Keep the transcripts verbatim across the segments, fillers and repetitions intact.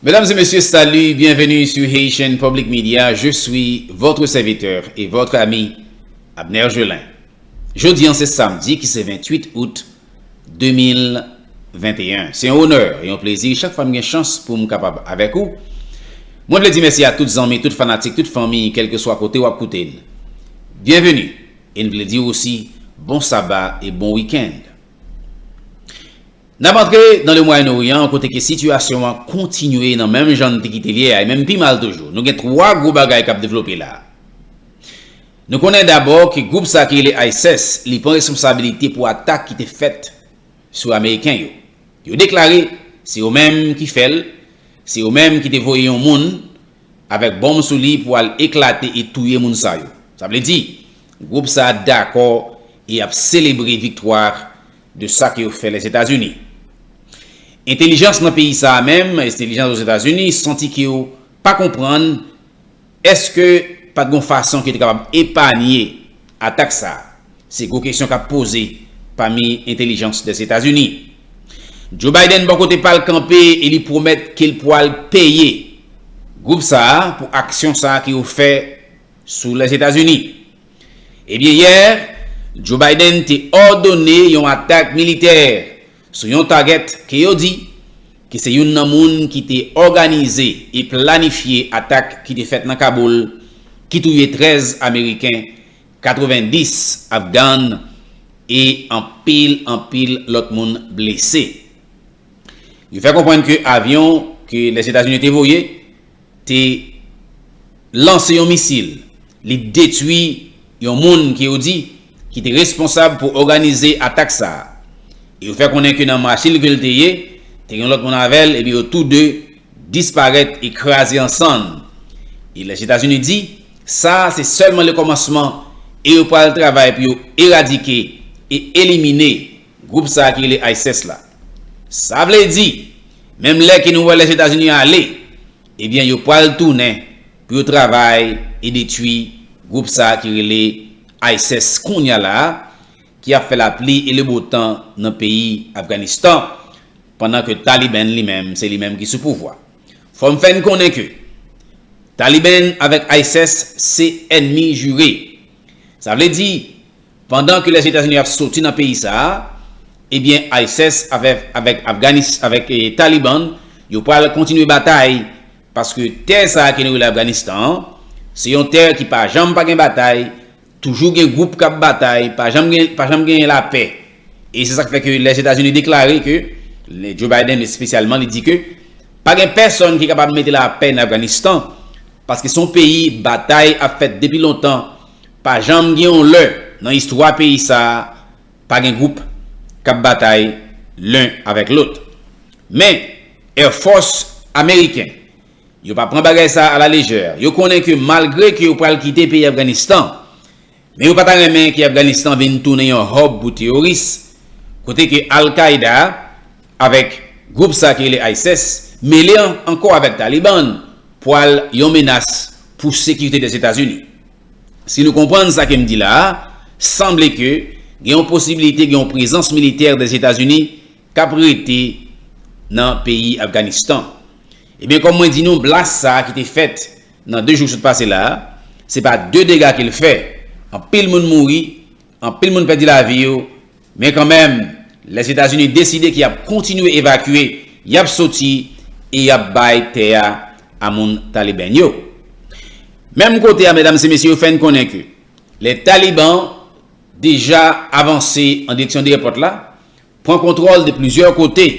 Mesdames et messieurs, salut, bienvenue sur Haitian Public Media. Je suis votre serviteur et votre ami, Abner Gelin. Jodi an se samdi ki se venntuit out de mil venteyen. Se yon onè e yon plezi chak fwa m gen chans pou m kapab avèk ou. Mwen vle di mèsi a tout zanmi, tout fanatik, tout fanmi, kèlkeswa kote w ap koute n. Byenveni. E n vle di w osi bon saba e bon wikenn. N ap antre nan le Moyen Orient, kote ke sitiyasyon an kontinye nan menm jan n te kite l yè a, e menm pi mal toujou. Nou gen twa gwo bagay k ap devlope la. Nou konnen dabò ke gwoup sa ki rele ISIS, li pran responsabilite pou atak ki te fèt sou Ameriken yo. Yo deklare se yo menm ki fè l, se yo menm ki te voye yon moun avèk bonm sou li pou al eklate e touye moun sa yo. Sa vle di, gwoup sa a dakò e ap selebre viktwa de sa ke yo fè Lèzetazini. Entèlijans nan peyi sa a menm, entèlijans Ozetazini, santi ke yo pa konprann èske pa t gon fason ke yo te kapab epanye atak sa a. Se gwo kesyon k ap poze pami entèlijans Lèzetazini. Joe Biden bò kote pa l kanpe e li pwomèt ke l pwal peye gwoup sa a pou aksyon sa a ke yo fè sou Lèzetazini. Ebyen yè, Joe Biden te òdone yon atak militè sou yon target ke yo di ke se youn nan moun ki te òganize e planifye atak ki te fèt nan Kaboul, ki touye trèz Ameriken, katrevenndis Afghan e anpil, anpil lòt moun blese. Yo fè konprann ke avyon ke Lèzetazini te voye te lanse yon misil, li detwi yon moun ke yo di ki te responsab pou òganize atak sa a. E yo fè konnen ke nan machin ke l te ye, te gen yon lòt moun avè l, epi yo tou de disparèt e kraze an sann. E Lèzetazini di, sa a se sèlman le kòmansman e yo pral travay pou yo eradike e elimine gwoup sa a ki rele ISIS la. Sa vle di, menm lè ke nou wè Lèzetazini ale, ebyen yo pral tounen pou yo travay e detwi gwoup sa a ki rele ISIS kounye a la a, ki ap fè lapli e lebotan nan peyi Afganistan, pandan ke Taliban li menm, se li menm ki sou pouvwa. Fò m fè n konnen ke Taliban avèk ISIS se ènmi jire. Sa vle di, pandan ke Lèzetazini ap soti nan peyi sa a, ebyen ISIS avèk, avèk Afganis-, avèk eh, Taliban, yo pral kontinye batay, paske tè sa a ke nou rele Afganistan an, se yon tè ki pa janm pa gen batay, toujou gen gwoup k ap batay, pa janm gen, pa janm genyen lapè. E se sa k fè ke Lèzetazini deklare ke, Joe Biden espesyalman, li di ke pa gen pèsonn ki kapab mete lapè nan Afganistan, paske se yon peyi batay ap fèt depi lontan, pa janm gen yon lè nan istwa peyi sa a, pa gen gwoup k ap batay len avèk lòt. Men, Air Force ameriken, yo pa pran bagay sa a alalejè. Yo konnen ke malgre ke yo pral kite peyi Afganistan, men yo pa ta renmen ke Afganistan vin tounen yon hub pou teworis, kote ke Al-Qaeda avèk gwoup sa ki rele ISIS mele an-, ankò avèk Taliban pwal yon menas pou sekirite Dèzetazini. Si nou konprann sa ke m di la a, sanble ke gen yon posiblite, gen yon prezans militè Dèzetazini k ap rete nan peyi Afganistan. Ebyen, kòm mwen di nou, blas sa a ki te fèt nan de jou sot pase la a, se pa de dega ke l fè. Anpil moun mouri, anpil moun pèdi lavi yo, men kanmenm, Lèzetazini deside ke y ap kontinye evakye, y ap soti e y ap bay tè a a moun Taliban yo. Menm kote a, medam e mesye, yo fè n konnen ke lè Taliban deja avanse an direksyon de èpòt la, pran kontwòl de plizyè kote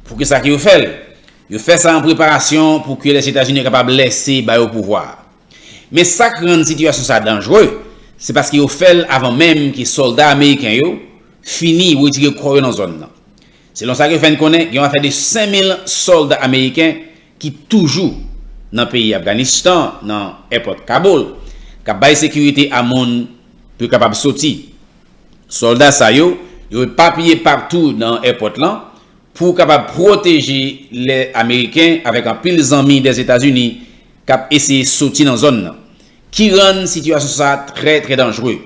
pou ke sa ke yo fè l. Yo fè sa an preparasyon pou ke Lèzetazini kapab lèse ba yo pouvwa a. Men sa k rann sitiyasyon sa danjre, se paske yo fè l avan menm ke sòlda ameriken yo fini retire kò yo nan zòn nan. Selon sa ke fè n konnen, gen yon afè de senk mil sòlda ameriken ki toujou nan peyi Afganistan, nan èpòt Kaboul, k ap bay sekirite a moun pou yo kapab soti. Sòlda sa yo, yo epapiye patou nan èpòt lan pou kapab pwoteje lè Ameriken avèk anpil zanmi Dèzetazini k ap eseye soti nan zòn nan, ki rann sitiyasyon sa a trè, trè danjre.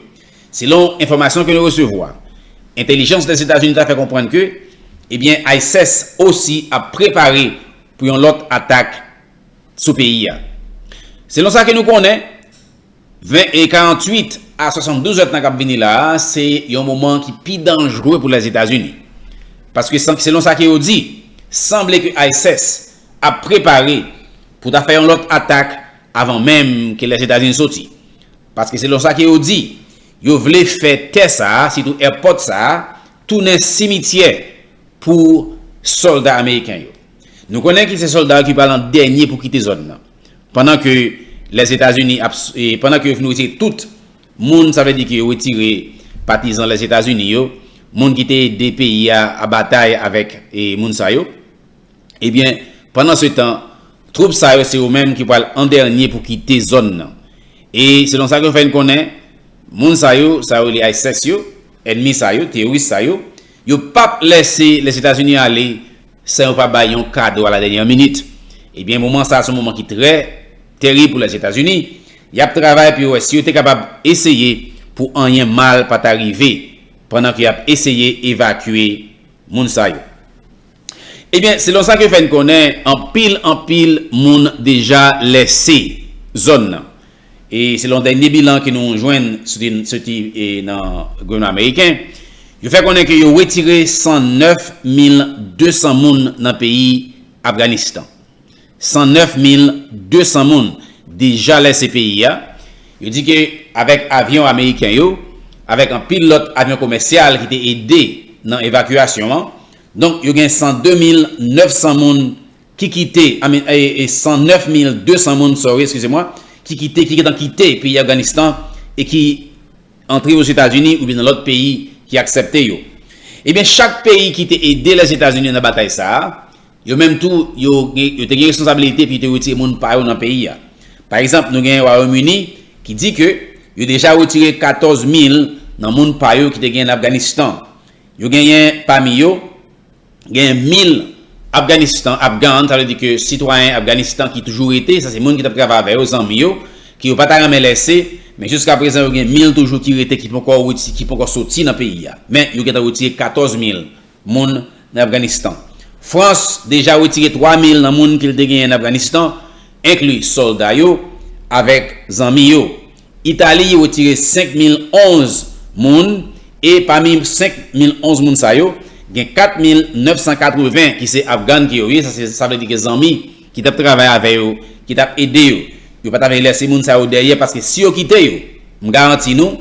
Selon enfòmasyon ke nou resevwa, entèlijans Dèzetazini ta fè konprann ke, ebyen, ISIS osi ap prepare pou yon lòt atak sou peyi a. Selon sa ke nou konnen, ven e karanntuit a swasanndouz èdtan k ap vini la a, se yon moman ki pi danjre pou Lèzetazini. Paske selon sa ke yo di, sanble ke ISIS ap prepare pou ta fè yon lòt atak avan menm ke Lèzetazini soti. Paske selon sa ke yo di, yo vle fè tè sa a, sitou èpòt sa a, tounen simityè pou sòlda ameriken yo. Nou konnen ki se sòlda yo ki pral an dènye pou kite zòn nan. Pandan ke Lèzetazini ap, e, pandan ke yo fin retire tout moun, sa vle di ke yo retire patizan Lèzetazini yo, moun ki te ede peyi a a batay avèk, e, moun sa yo. Ebyen, pandan se tan, twoup sa yo se yo menm ki pral an dènye pou kite zòn nan. E selon sa ke yo fè n konnen, moun sa yo, sa yo rele ISIS yo, ènmi sa yo, teyoris sa yo, yo p ap lèse Lèzetazini ale san yo pa bay yon kado a la dènyè minit. Ebyen, moman sa a se yon moman ki trè terib pou Lèzetazini. Y ap travay pou yo wè si yo te kapab eseye pou anyen mal pa ta rive pandan ke y ap eseye evakye moun sa yo. Ebyen, selon sa ke fè n konnen, anpil, anpil moun deja lèse zòn nan. E selon dènye bilan ke nou jwenn soti, soti, e, nan gouvènman ameriken, yo fè konnen ke yo retire san nèf mil de san moun nan peyi Afganistan. San nèf mil de san moun deja lèse peyi a. Yo di ke avèk avyon ameriken yo, avèk anpil lòt avyon komèsyal ki te ede nan evakyasyon an, donk, yo gen san de mil nèf san moun ki kite, I mean, e, e san nèf mil de san moun, sorry, eskize mwa, ki kite, ki gentan kite peyi Afganistan e ki antre Ozetazini oubyen nan lòt peyi ki aksepte yo. Ebyen, chak peyi ki te ede Lèzetazini nan batay sa a, yo menm tou, yo, yo te gen responsabilite pou yo te retire moun pa yo nan peyi a. Pa egzanp, nou gen Wayòm Ini ki di ke yo deja retire katòz mil nan moun pa yo ki te gen nan Afganistan. Yo genyen pami yo, gen mil Afganistan, Afghan, sa vle di ke sitwayen Afganistan ki toujou rete, sa se moun ki t ap travay avè yo, zanmi yo, ke yo pa ta renmen lèse, men jiska prezan yo gen mil toujou ki rete, ki poko reti-, ki poko soti nan peyi a. Men yo gentan retire katòz mil moun nan Afganistan. Frans deja retire twa mil nan moun ke l te genyen nan Afganistan, enkli sòlda yo avèk zanmi yo. Itali retire senk mil onz moun, e pami senk mil onz moun sa yo, gen kat mil nèf san katreven ki se Afghan ke yo ye, sa se, sa vle di ke zanmi ki t ap travay avè yo, ki t ap ede yo. Yo pa ta vle lèse moun sa yo dèyè, paske si yo kite yo, m garanti nou,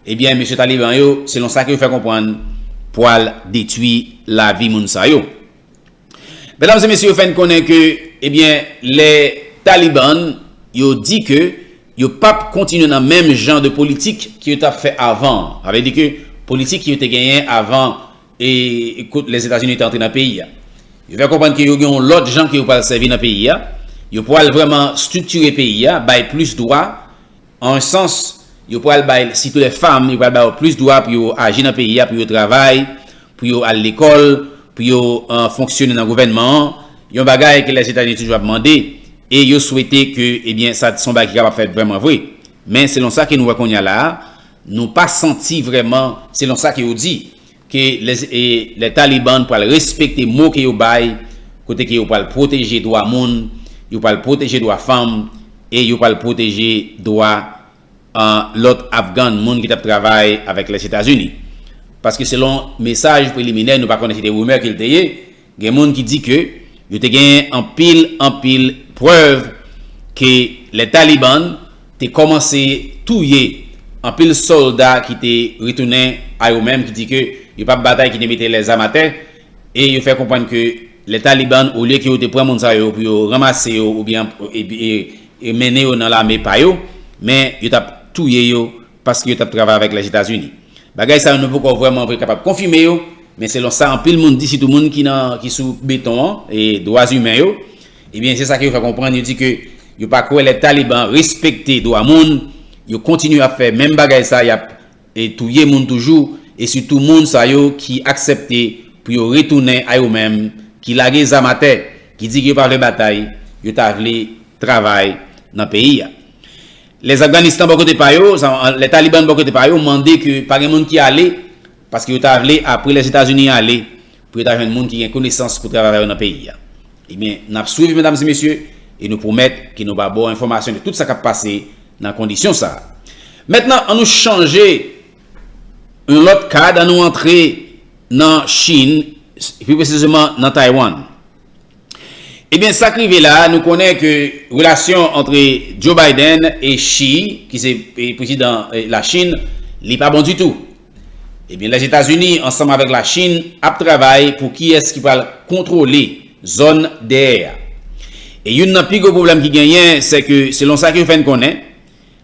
ebyen, mesye Taliban yo, selon sa ke yo fè konprann, pwal detwi lavi moun sa yo. Medam e mesye, yo fè n konnen ke, ebyen, lè Taliban yo di ke yo p ap kontinye nan menm jan de politik ke yo t ap fè avan. Sa vle di ke politik ke yo te genyen avan e, e kot Lèzetazini te antre nan peyi a. Yo fè konprann ke yo gen yon lòt jan ke yo pral sèvi nan peyi a. Yo pral vrèman estriktire peyi a, bay plis dwa, an sans, yo pral bay, sitou lè fanm, yo pral ba yo plis dwa pou yo aji nan peyi a, pou yo travay, pou yo al lekòl, pou yo, eh, fonksyone nan gouvènman an. Yon bagay ke Lèzetazini toujou ap mande, e yo swete ke, ebyen, sa se yon bagay ki kapab fèt vrèman vre. Men selon sa ke nou wè kounye a la a, nou pa santi vrèman, selon sa ke yo di, ke lè, e, lè Taliban pral respekte mo ke yo bay, kote ke yo pral pwoteje dwa moun, yo pral pwoteje dwa fanm, e yo pral pwoteje dwa, ah, lòt Afghan moun ki t ap travay avèk Lèzetazini. Paske selon mesaj preliminè, nou pa konnen si te rimè ke l te ye, gen moun ki di ke yo te genyen anpil, anpil prèv ke lè Taliban te kòmanse touye anpil sòlda ki te retounen a yo menm, ki di ke yo p ap batay, ki te mete lèzam atè, e yo fè konprann ke lè Taliban, olye ke yo te pran moun sa yo pou yo ranmase yo oubyen, e, e, e mennen yo nan lame pa yo, men yo t ap touye yo paske yo t ap travay avèk Lèzetazini. Bagay sa yo nou poko vrèman vre kapab konfime yo, men selon sa anpil moun di, sitou moun ki nan, ki sou beton an, e dwa imen yo, ebyen, se sa ke yo fè konprann, yo di ke yo pa kwè lè Taliban respekte dwa moun, yo kontinye ap fè menm bagay sa, y ap, e, touye moun toujou, e sitou moun sa yo ki aksepte pou yo retounen a yo menm, ki lage zam atè, ki di ke yo pa vle batay, yo ta vle travay nan peyi a. Lè Afganistan bò kote pa yo, sa, lè Taliban bò kote pa yo, mande ke pa gen moun ki ale, paske yo ta vle, apre Lèzetazini ale, pou yo ta jwenn moun ki gen konesans pou travay avè yo nan peyi a. Ebyen, n ap swiv, medam e mesye, e nou pwomèt ke nou va ba w enfòmasyon de tout sa k ap pase nan kondisyon sa a. Mentnan, an nou chanje yon lòt kad, an nou antre nan Chin, pi presizeman nan Taiwan. Ebyen, sa k rive la a, nou konnen ke relasyon antre Joe Biden e Xi, ki se, e, prezidan, e, Lachin, li pa bon ditou. Ebyen, Lèzetazini, ansanm avèk Lachin, ap travay pou kiyès ki pral kontwole zòn dèyè a. E youn nan pi gwo pwoblèm ki genyen, se ke, selon sa ke yo fè n konnen,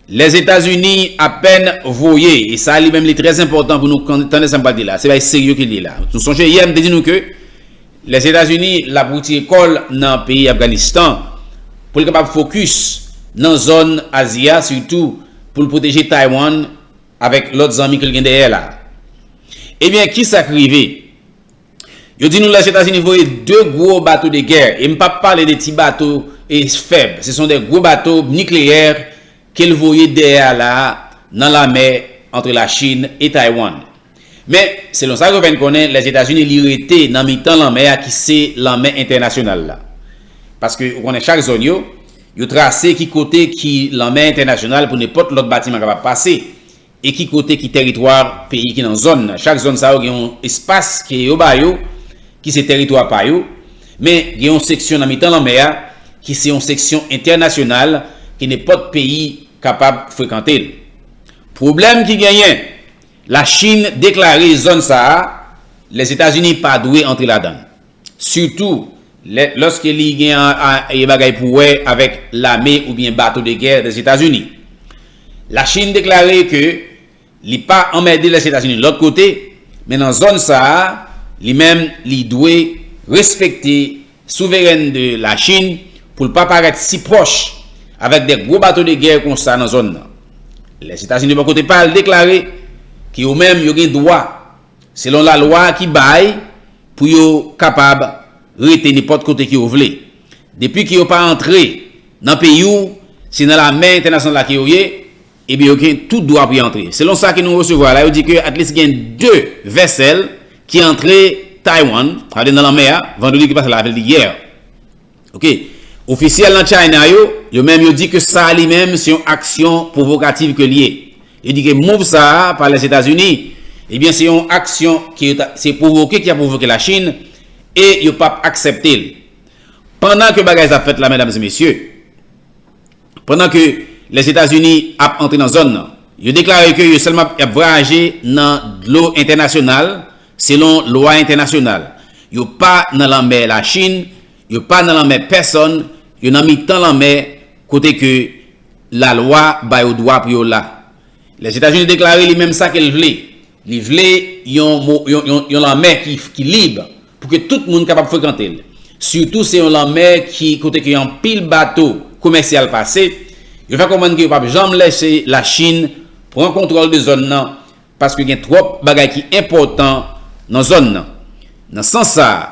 Lèzetazini apèn voye, e sa li menm li trè enpòtan pou nou kon-, tande sa m pral di la, se bagay serye ke l ye la. Nou sonje yè m te di nou ke Lèzetazini l ap retire kò l nan peyi Afganistan pou l kapab fokis nan zòn Azi a, sitou pou l pwoteje Taiwan avèk lòt zanmi ke l gen dèyè la. Ebyen, ki sa k rive? Yo di nou Lèzetazini voye de gwo bato de gè, e m p ap pale de ti bato e fèb, se son de gwo bato nikleyè ke l voye dèyè a la a nan lamè antre Lachin e Taiwan. Men, selon sa yo fè n konnen, Lèzetazini li rete nan mitan lanmè a ki se lanmè entènasyonal la. Paske ou konnen chak zòn yo, yo trase ki kote ki lanmè entènasyonal pou nenpòt lòt batiman kapab pase. E ki kote ki tèritwa peyi ki nan zòn nan. Chak zòn sa yo gen yon espas ke yo ba yo, ki se tèritwa pa yo, men gen yon seksyon nan mitan lanmè a, ki se yon seksyon entènasyonal, ke nenpòt peyi kapab frekante l. Pwoblèm ki genyen, Lachin deklare zòn sa a, Lèzetazini pa dwe antre ladan l. Sitou, lè, lòske li gen a, a, e bagay pou wè avèk lame oubyen bato de gè Lèzetazini. Lachin deklare ke li pa anmède Lèzetazini lòt kote, men nan zòn sa a, li menm, li dwe respekte souverènte Lachin pou l pa parèt si pwòch avèk de gwo bato de gè konsa nan zòn nan. Lèzetazini, bò kote pa l, deklare ke yo menm, yo gen dwa, selon lalwa ki bay, pou yo kapab rete nenpòt kote ke yo vle. Depi ke yo pa antre nan peyi w, se nan lamè entènasyonal la ke yo ye, ebyen, yo gen tout dwa pou yo antre. Selon sa ke nou resevwa la, yo di ke at least gen de vessel ki antre Taiwan, sa vle di nan lanmè a, vandredi ki pase la, sa vle di yè. Ok. Ofisyèl nan China yo, yo menm yo di ke sa li menm se yon aksyon pwovokativ ke l ye. Yo di ke move sa a pa Lèzetazini, ebyen, se yon aksyon ki yo ta, se pwovoke ki ap pwovoke Lachin, e yo p ap aksepte l. Pandan ke bagay sa ap fèt la, medam e mesye, pandan ke Lèzetazini ap antre nan zòn nan, yo deklare ke yo sèlman ap, ap vwayaje nan dlo entènasyonal, selon lwa entènasyonal. Yo pa nan lanmè Lachin, yo pa nan lanmè pèsòn, yo nan mitan lanmè kote ke lalwa ba yo dwa pou yo la. Lèzetazini deklare li menm sa ke l vle. Li vle yon, mo- yon, yon, yon lanmè ki, ki lib pou ke tout moun kapab frekante l. Sitou se yon lanmè ki kote ke anpil bato komèsyal pase. Yo fè konprann ke yo p ap janm lèse Lachin pran kontwòl de zòn nan paske gen twòp bagay ki enpòtan nan zòn nan. Nan sans sa a,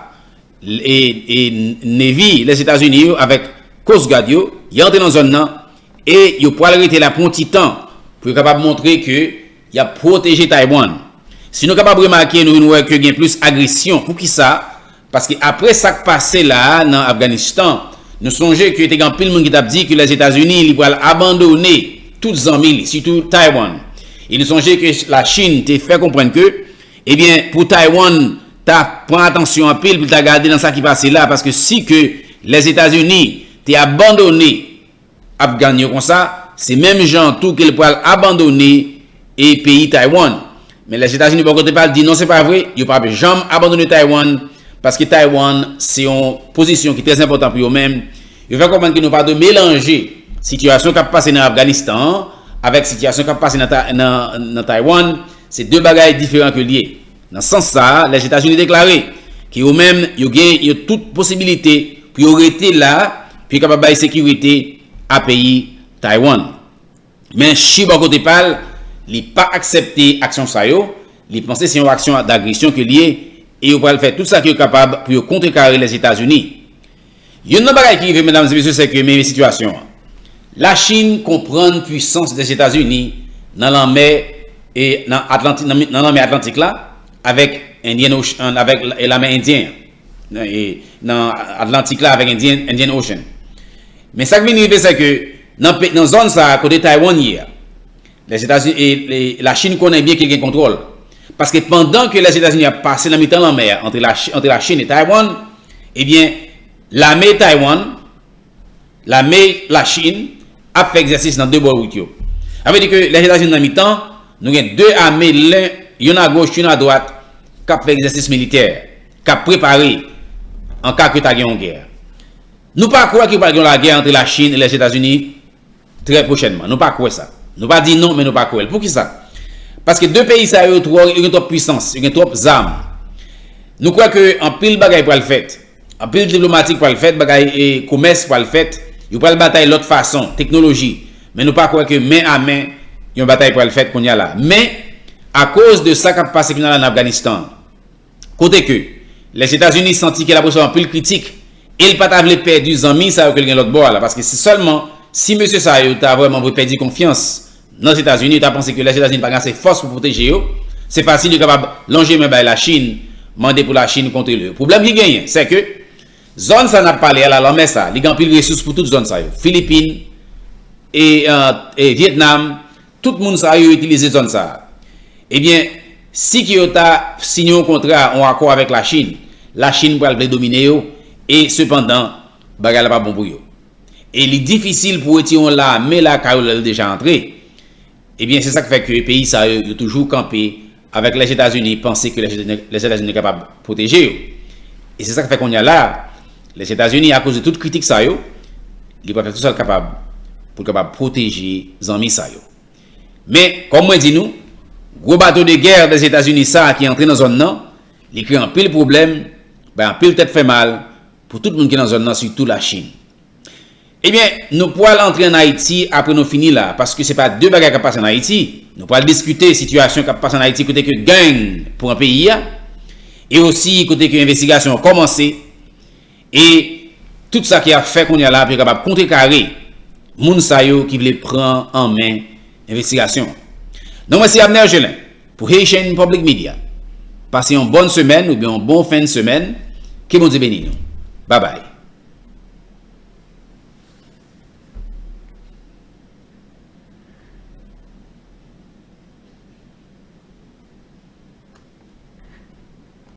e, e Navy Lèzetazini yo avèk Coast Guard yo, y antre nan zòn nan e yo pral rete la pou yon ti tan pou yo kapab montre ke y ap pwoteje Taiwan. Si nou kapab remake, nou vin wè ke gen plis agresyon. Poukisa? Paske apre sa k pase la a nan Afganistan, nou sonje ke te gen anpil moun ki t ap di ke Lèzetazini li pral abandone tout zanmi li, sitou Taiwan. E nou sonje ke Lachin te fè konprann ke, ebyen, pou Taiwan ta pran atansyon anpil pou l ta gade nan sa ki pase la, paske si ke Lèzetazini te abandone Afgan yo konsa, se menm jan tou ke l pral abandone e peyi Taiwan. Men Lèzetazini bò kote pa l di non, se pa vre, yo p ap janm abandone Taiwan, paske Taiwan se yon pozisyon ki trè enpòtan pou yo menm. Yo fè konprann ke nou pa dwe melanje sitiyasyon k ap pase nan Afganistan an avèk sitiyasyon k ap pase nan, Ta- nan, nan Taiwan. Se de bagay diferan ke l ye. Nan sans sa a, Lèzetazini deklare ke yo menm, yo gen yo tout posibilite pou yo rete la, pou yo kapab bay sekirite a peyi Taiwan. Men Xi bò kote pa l, li pa aksepte aksyon sa yo, li panse se yon aksyon dagresyon ke l ye, e yo pral fè tout sa ke yo kapab pou yo kontrekare Lèzetazini. Youn nan bagay ki rive, medam e mesye, se ke men sitiyasyon an. Lachin konprann pwisans Lèzetazini nan lanmè e nan Atlanti- nan, nan lanmè Atlantik la avèk Indian Ocean, avèk la- lamè Endyen an. nan, e, nan Atlantik la avèk Indian, Indian Ocean. Men sa k vin rive, se ke nan, pe- nan zòn sa a, kote Taiwan ye a, Lèzetazini e, e Lachin konnen byen ke l gen kontwòl. Paske pandan ke Lèzetazini ap pase nan mitan lanmè a, ant Lachi- ant Lachin e Taiwan, ebyen, lame Taiwan, lame Lachin ap fè egzèsis nan de bò wout yo. Sa vle di ke Lèzetazini nan mitan, nou gen de ame len, youn agoch, youn adwat, k ap fè egzèsis militè, k ap prepare an ka ke ta gen yon gè. Nou pa kwè ke pral gen yon lagè ant Lachin e Lèzetazini trè pwochènman. Nou pa kwè sa. Nou pa di non, men nou pa kwè l. Poukisa? Paske de peyi sa yo twò, yo gen twòp pwisans, yo gen twòp zam. Nou kwè ke anpil bagay pral fèt. Anpil diplomatik pral fèt, bagay e komès pral fèt. Yo pral batay lòt fason, teknoloji. Men nou pa kwè ke men a men yon batay pral fèt kounye a la. Men, akoz de sa k ap pase kounye a la nan Afganistan, kote ke Lèzetazini santi ke l ap resevwa anpil kritik, e l pa ta vle pèdi zanmi sa yo ke l gen lòt bò a la, paske si sèlman, si mesye sa yo ta vrèman vle pèdi konfyans nan Etazini, yo ta panse ke Lèzetazini pa gen ase fòs pou pwoteje yo, se fasil yo kapab lonje men bay Lachin, mande pou Lachin kontwole yo. Pwoblèm ki genyen, se ke zòn sa n ap pale a la, lanmè sa, li gen anpil resous pou tout zòn sa yo. Filipin, e, e, e Vyetnam, tout moun sa yo itilize zòn sa a. Ebyen, si ke yo ta siyen yon kontra, yon akò avèk Lachin, Lachin pral vle domine yo, e sepandan, bagay la pa bon pou yo. E li difisil pou retire yon lame lakay ou lè l deja antre. Ebyen, se sa k fè ke peyi sa yo, yo toujou kanpe avèk Lèzetazini, panse ke Lèzetazini kapab pwoteje yo. E se sa k fè kounye a la, Lèzetazini, akoz de tout kritik sa yo, li pral fè tout sa l kapab pou l kapab pwoteje zanmi sa yo. Men, kòm mwen di nou, gwo bato de gè Lèzetazini sa a ki antre nan zòn nan, li kreye anpil pwoblèm, bay anpil tèt fè mal pou tout moun ki nan zòn nan, sitou Lachin. Ebyen, nou pral antre ann Ayiti apre nou fini la, paske se pa de bagay k ap pase ann Ayiti. Nou pral diskite sitiyasyon k ap pase ann Ayiti kote ke gang pran peyi a, e osi kote ke envestigasyon an kòmanse, e tout sa ki ap fè kounye a la pou yo kapab kontrekare moun sa yo ki vle pran an men envestigasyon an. Non mwen se Abner Gelin pou Haitian Public Media. Pase yon bòn semèn oubyen yon bon fen semèn. Ke Bondye beni nou. Babay.